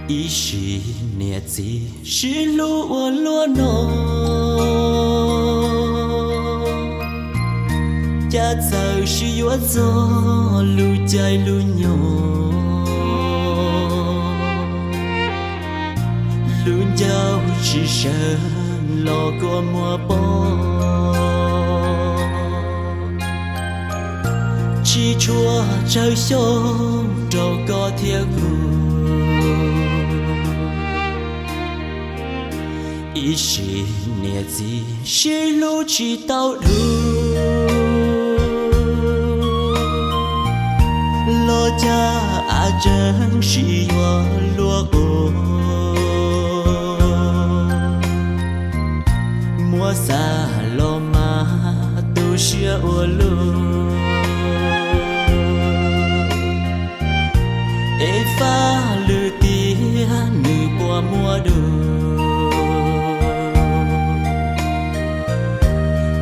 Ib sim niam txiv sib hlub ua luaj no, cas txawm sib yuav txog lub caij lub nyoog, lub ncauj tsis sawv los kua muag pob, tsis tshua tsawg xyoo rau koj thiab kuv. Ib sim niam txiv sib hlub tsis tau dhau, los cas av tseem sib yuav luaj qub, muab xav los mas tu siab ua luaj, es faj lwm tiag nws puas muaj dua.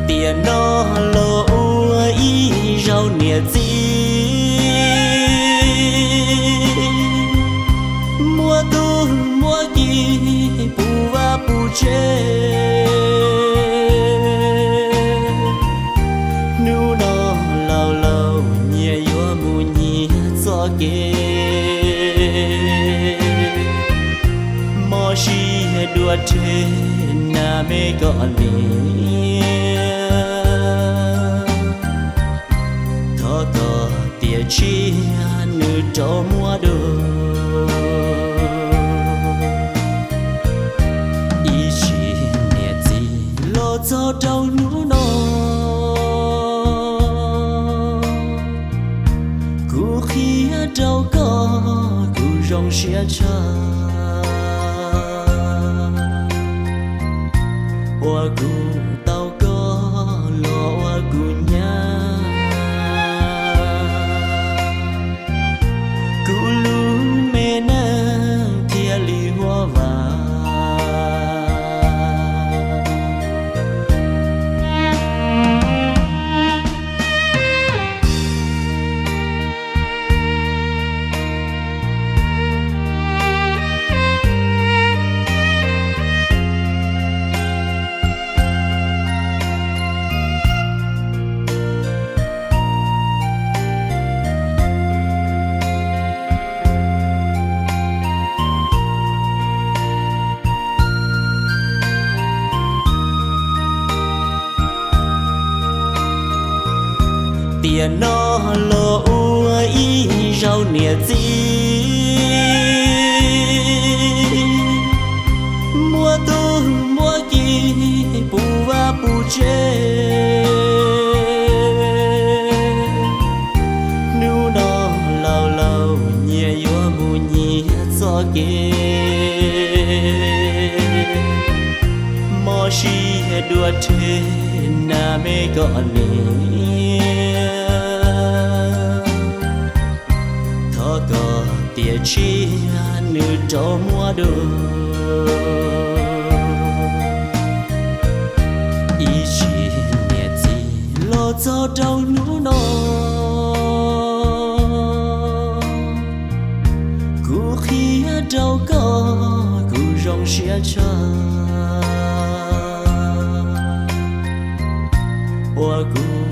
Tiam no los ua ib zaug niam txiv, muaj tub muaj ki puv vaj puv tsev. Hnub no laus laus nyias yuav mus nyias txoj kev, mob siab dua rhe nas me koj niam. Thov koj tiam tshiab nws rov muab dua. Ib sim niam txiv los txog rau hnub no, kuv qhia rau koj kuv zoo siab tshaj, uas kuv tau koj los ua kuv nyab. Kuv lub me neej thiaj li huaj vam. Tiam no los ua ib zaug niam txiv, muaj tub muaj ki puv vaj puv tsev. Hnub no laus laus nyias yuav mus nyias txoj kev, mob siab dua rhe nas me koj niam. Thov koj tiam tshiab nws rov muab dua. Ib sim niam txiv los txog rau hnub no, kuv qhia rau koj kuv zoo siab tshaj, uas kuv